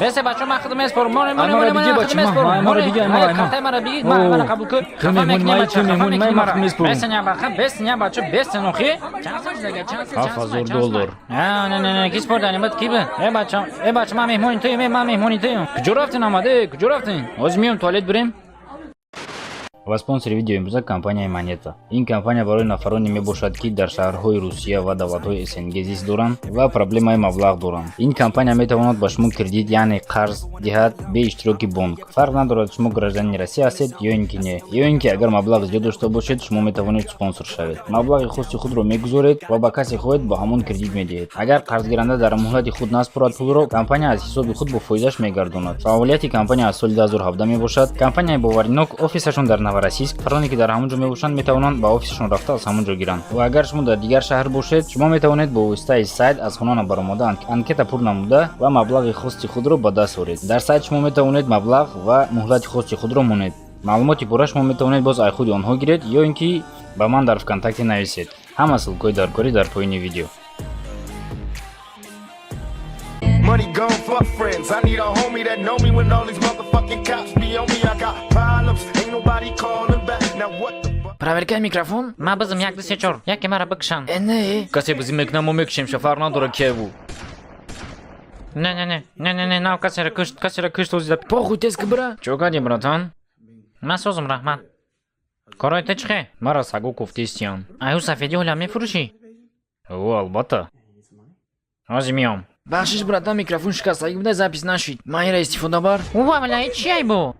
Бесе бачо, ман худам меспорам. Моне, моне, Ай, моне, мара биги, ман бача, худам меспорам. ман, мара Моне, биги, ай, ай, мара, ай, картаи мара биги, ман О, мара қабул кун. ту Хафа меҳмони мекунӣ, май, бача, ту хафа меҳмони май, мекунӣ ман мара. худам меспорам. Бесе ня баха, бесе ня бачо, бесе нохи. Чанд сум шудага, чанд сум, чанд сум, 7000 чанд сум. доллар. А, не, не, не, ки спордани бад ки бе? Э бача, э бача, ман меҳмони туем, э ман меҳмони туем. Куҷо рафтин омад, э, куҷо рафтин? Ҳозир миём туалет бирем. Ва спонсори видео имрӯза компанияи Монета. Ин компания барои нафароне мебошад, ки дар шаҳрҳои Русия ва давлатҳои СНГ зист доранд ва проблемаи маблағ доранд. Ин компания метавонад ба шумо кредит, яъне қарз диҳад бе иштироки бонк. Фарқ надорад, шумо гражданини Россия ҳастед ё ин ки не. Ё ин ки агар маблағ зиёд дошта бошед, шумо метавонед спонсор шавед. Маблағи хоси худро мегузоред ва ба касе хоҳед, ба ҳамон кредит медиҳед. Агар қарзгиранда дар муҳлати худ наспорад пулро, компания аз ҳисоби худ бо фоизаш мегардонад. Фаъолияти компания аз соли 2017 мебошад. Компанияи боваринок, офисашон дар Новороссийск. Нафароне, ки дар ҳамон ҷо мебошанд, метавонанд ба офисашон рафта, аз ҳамон ҷо гиранд. Ва агар шумо дар дигар шаҳр бошед, шумо метавонед бо воситаи сайт аз хона баромада, анкета пур намуда ва маблағи хости худро ба даст оред. Дар сайт шумо метавонед маблағ ва муҳлати хоси худро монед. Маълумоти пурра шумо метавонед боз ай худи онҳо гиред ё ин ки ба ман дар ВКонтакте нависед. Ҳама ссылкаҳои даркорӣ дар поёни видео. Money gone, fuck friends. I need a homie that know me when all these motherfucking cops be on me. I got problems, ain't nobody calling back. Now what the fuck? Проверкаи микрофон. Ман бизм як, ду, се, чор. Яке мара бикшан. Э, не. Касе бизӣ мекунам, мо мекушем, ша, фарқ надорад кеву. Не, не, не, не, не, не, нав касеро кушт, касеро кушт озида. Похуй, тез ки бира. Чо кардӣ, братан? Ман созам, раҳмат. Корои ту чӣ хе? Мара саго кофтестиян. Аю сафедӣ ҳоля мефурӯшӣ? О, албатта. Ҳозир миём. Бахшиш, братан, микрофон шикастагӣ буда, запись нашид. Ман ира истифода бар. Ува, бля, чи ай бу?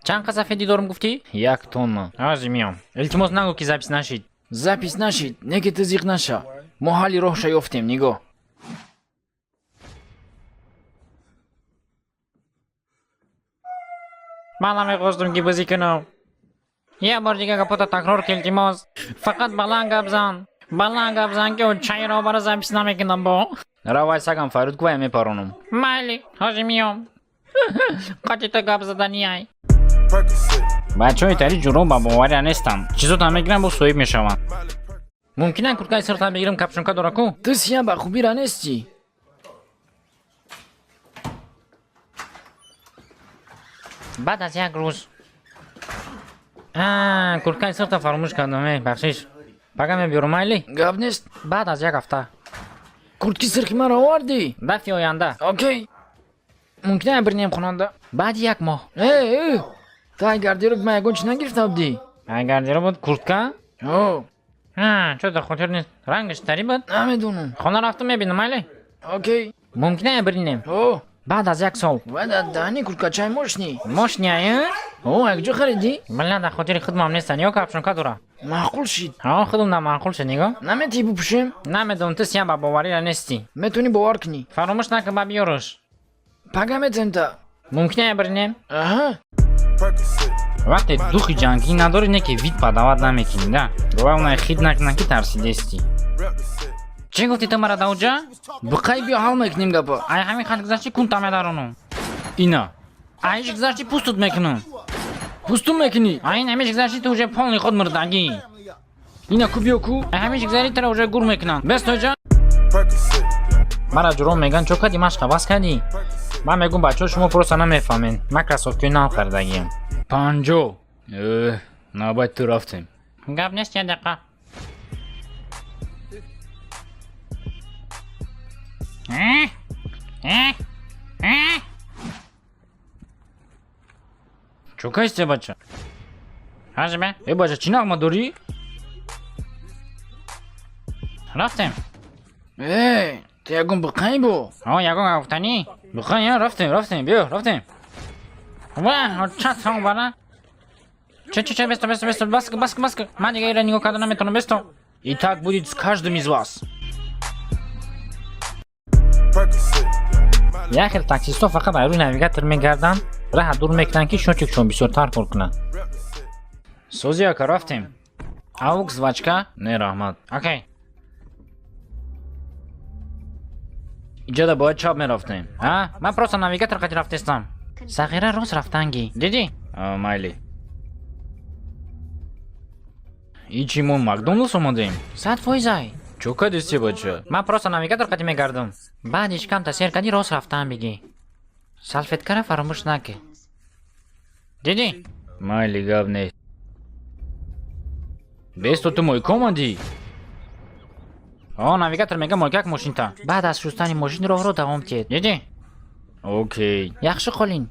Чанд қа сафедӣ дорум гуфтӣ? 1 тонна. Ҳозир миём. Илтимос, нагӯ, ки запись нашид. Запись нашид, не ки ту зиқ наша. Мо ҳалли роҳша ёфтем, нигоҳ. Ман намехостум, ки бозӣ кунам. Як бор дига гапота такрор ки, илтимос. Фақат баланд гап зан. Баланд гап зан, ки чайро бара запись намекунам бо. Равай, сагам фарёд кувая, мепаронам. Майли, ҳозир миём. Қати ту гап заданияй. Percocet. Бачаҳои тари ҷуро ба бовария нестанд. Чизота мегиранд, бо соҳиб мешаванд. Мумкина курткаи сирта бигирам, капшонка дора ку? Ту сия ба хубӣ ра нестӣ. Баъд аз як рӯз. А, курткаи сирта фаромӯш кардам, э, бахшиш. Пага мебиёрам, майли? Гап нест. Баъд аз як ҳафта. Куртки сирхи маро овардӣ? Дафъи оянда. Окей. Мумкина бирнем хонанда. Баъди як моҳ. Э, э. Ту ай гардероб ман ягон чи нагирифта будӣ? Ай гардероб буд куртка? О, А, чо дар хотир нест. Рангаш тари буд? Намедонам. Хона рафтам, мебинам, майли? Окей. Мумкина биринем. О, Баъд аз як сол. вай дар даҳани курткачаи мошни. Мошняй? О, якҷо харидӣ? Бля, дар хотири худмам нестан, ё капшонка дора. Маъқул шид. Ҳа, худум да маъқул шуд, нигоҳ. Наметӣ бипӯшем? Намедонам, ту сия ба боварира нестӣ. Метавонӣ бовар кунӣ. Фаромӯш накун, ба биёрш. Пага метем та. Мумкина биринем? Аҳа. Percocet. Вақте духи ҷангӣ надорӣ, не ки вид подавать намекунӣ, да. Главное, хит накунад, ки тарсидестӣ. Rep the set. Чӣ гуфтӣ ту мара даоҷа? Биқай, биё, ҳал мекунем гапа. Ай ҳамин хат гузашти, кунта медаронум. Ина. Ай иш гузашти, пустут мекунам. Пустум мекунӣ? Ай ин ҳамиш гузашти, ту уже полный худ мурдагӣ. Ина ку, биё ку. Ай ҳамиш гузари, тура уже гур мекунам. Бес тоҷа? Percocet. Мара ҷуром меган, чо кардӣ, машқа бас кардӣ? Ман мегӯм, бачаҳо, шумо просто намефаҳмед. Ман кроссовкиҳои нав харидагиам. 50. Э, навбати ту, рафтем. Гап нест, як дақиқа. Э? Э? Э? Чо касте, бача? Ҳажбе? Э, бача, чӣ нағма дорӣ? Рафтем. Э, ту ягон биқай бо. О, ягон гуфтанӣ? Биқай, я, рафтем, рафтем, биё, рафтем. Ва, чат бара. Че, че, че, бесто, бесто, бесто, баска, баска, баска. Ман дига ира нигоҳ карда наметавонам, бесто. И так будет с каждым из вас. Percocet. Як хел таксистҳо фақат айрӯи навигатор мегарданд, раҳа дур мекунанд, ки счётчикшон бисёртар кор кунад. Rep the set. Сози, ака, рафтем. Аук, жвачка? Не, раҳмат. Окей. Иҷада бояд чап мерафтем. А, ман просто навигатор қати рафтестам. Сағира рост рафтанги. Дидӣ? А, майли. Ичи, мо Макдоналдс омадем? 100% ай. Чо кадисти, бача? Ман просто навигатор қати мегардам. Баъдиш камта сер кардӣ, рост рафтан бигӣ. Салфеткара фаромӯш накӣ. Дидӣ? Майли, гап нест. Бесто ту мойка омадӣ? О, навигатор мега мойкак мошинта. Баъд аз шустани мошин роҳро давом диҳед. Дидӣ? Окей. Яхши қолин.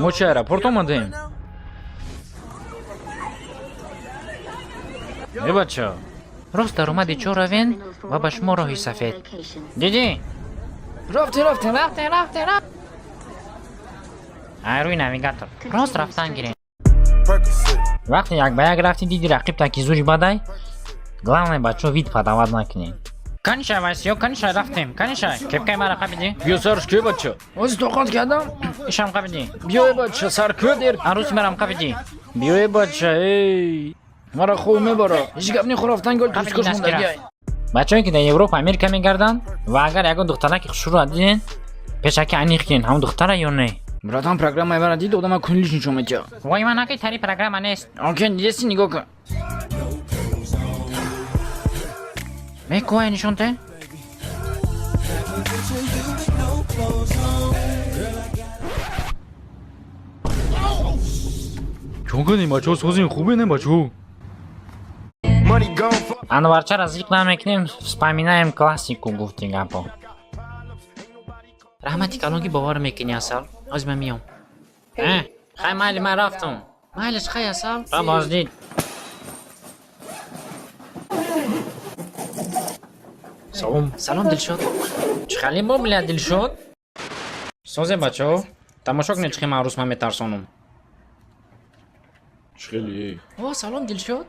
Мо чи аэропорт омадем? Э, бача. Рост даромади чор равен ва ба шумо роҳи сафед. Дидӣ? Рафтем, рафтем. Рафтем, рафтем, рафтем. Ай рӯи навигатор. Рост рафтан гирем. Percocet. Вақте як ба як рафтӣ, диди рақибта ки зури бадай, главное, бачо, вид подавать накунӣ. Канишай, вайсиё, канишай, рафтем, канишай. Кепкаи мара қабидӣ? Биё сарш ке, бача. Ози тоқат кардам. Ишам қабидӣ? Биё, э, бача, сар ке дер. Арӯси марам қабидӣ? Биё, э, бача, эй. Мара хоб мебара. Ҳеҷ гап не, рафтан гол Қабидӣ, тускош наскира. мондагиай. Бачаҳое ки дар Европа, Америка мегарданд ва агар ягон духтараки хушрӯро диден, пешаки аниқ кунед, ҳамон духтара ё не. Братан, программаи мара дид, одама кунлиш нишон метиҳад. Вой, ман аки тари программа нест. Окей, дидеси, нигоҳ кун. Мекувай нишон те? Чон кунем, бачаҳо, созем, хубе не, бачаҳо? Money gone, fuck. Анварчара зиқ намекунем, вспоминаем классику, гуфти гапо. Раҳмати калон ки бовар мекунӣ, Асал. Ҳозир ман миём. Э, хай, майли, ман рафтам. Майлиш, хай, Асал. Ра боздид. Салом. Салом, Дилшод. Чӣ хали бо бля, Дилшод? Созе, бачаҳо, тамошо кунед, чӣ хел ман арӯс ман метарсонам. Хеле. О, салом, Дилшод.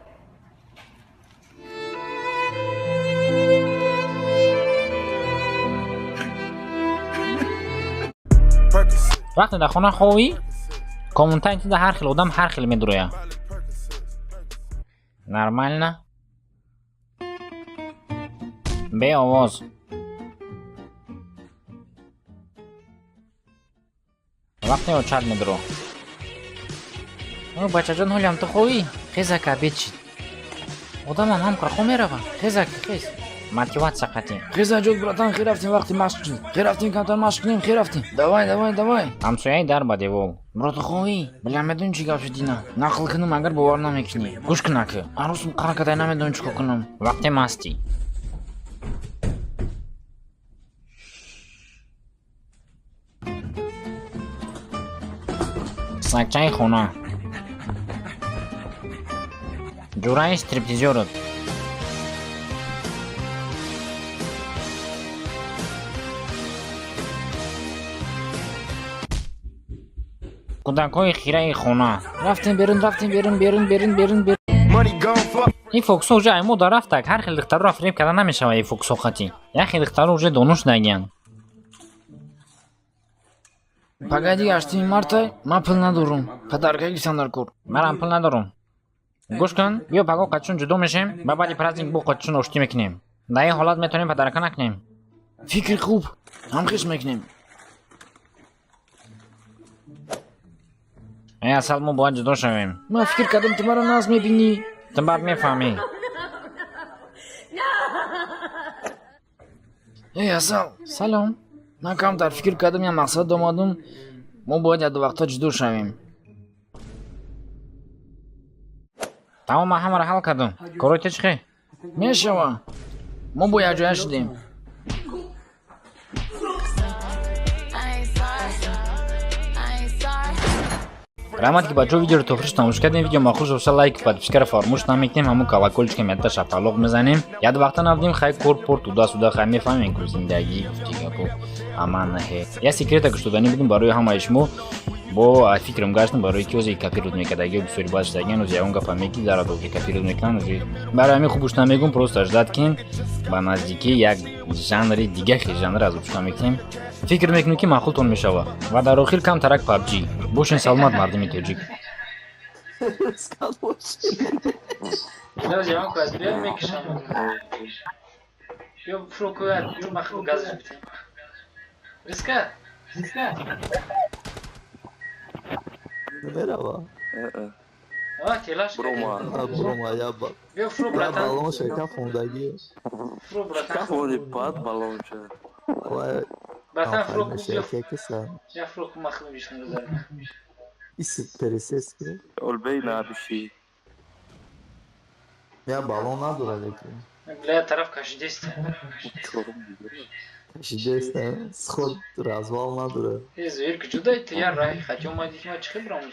Percocet. Вақте дар хона ховӣ, коммунтаи тида ҳар хел одам ҳар хел медуроя. Нормально. Беовоз. Вақте очад медуро. О, бачаҷон, ҳолиам ту ховӣ? Хезака, обед шид. Одамам ҳам қурхо мерава. Хезака, хез. Мотиватсия қатъӣ. Хез, аҷод, братан, хе рафтем, вақти машқ шуд. Хе рафтем, камтар машқ кунем, хе рафтем. Давай, давай, давай. Ҳамсояи дар ба девол. Брото, ховӣ? Бля, медонӣ чӣ гап шуд ина? Нақл кунам, агар бовар намекунӣ. Гӯш кун, ака. Арӯсам қар кадай, намедонам чӣ кор кунам. Вақте мастӣ. Сагчаи хона. Ҷураи стриптизёрот. Кӯдакҳои хираи хона. Рафтем берун, рафтем берун, берун, берун, берун, берун. Money gone, fuck. Ин фокусҳо уже аймода рафтак, ҳар хел духтарро фиреб карда намешавад ин фокусҳо қатӣ. Як хел духтарро уже донуш дагиянд. Погоди, 8 марта, ман пул надорам. Подарка гирифтам дар кор. Манам пул надорам. Гӯш кун, биё паго қачун ҷудо мешем, ба баъди праздник бо қачун оштӣ мекунем. Дар ин ҳолат метавонем подарка накунем. Фикри хуб. Ҳамхеш мекунем. Э, Асал, мо бояд ҷудо шавем. Ман фикр кардам, ту маро нағз мебинӣ. Ту баъд мефаҳмӣ. Эй, Асал. Салом. Ман камтар фикр кардам, як мақсад омадам. Мо бояд як ду вақта ҷудо шавем. Тамом, ман ҳамаро ҳал кардам. Корои ту чӣ хел? Мешава. Мо бо якҷоя шудем. I ain't sorry. I ain't sorry. Раҳмат, ки бачаҳо видеоро то охирш тамошо кардем. Видео махуш боша, лайк, подпискаро фаромӯш намекунем, ҳамун колокольчика мята шапалоқ мезанем. Як вақта набудем, хай, кор пор туда суда, хай, мефаҳмем ку зиндагӣ, гуфти гапо аман хе. Я секрета куштоданӣ будем барои ҳамаи шумо, бо фикрам гаштам, барои ки ози копировать мекардагиё бисёри баъд шудагиан, ози ягон гапа меки дар адози копировать мекунанд ози. Барои ҳамин хубуш намегум, просто ждать кунем, ба наздикӣ як жанри дига хел жанр аз ушта мекунем. Фикр мекунем, ки маъқултон мешавад. Ва дар охир кам тарак PUBG. Бошен саломат, мардуми тоҷик. Merhaba. Брома. Брома, я ба. Я баллон шека фондагӣ. Кафони пад балонча. Вай. Братан, фрог Меши якеса. Я фрог махну вишну розарна. Иси пересески. Олбей надуши. Я баллон надора лекин. Бля, тараф кашидест. Кашидест, сход развал надора. Э, зверь, куҷо дай ту я раҳи хати омадӣ, ки ма чӣ хел бирам?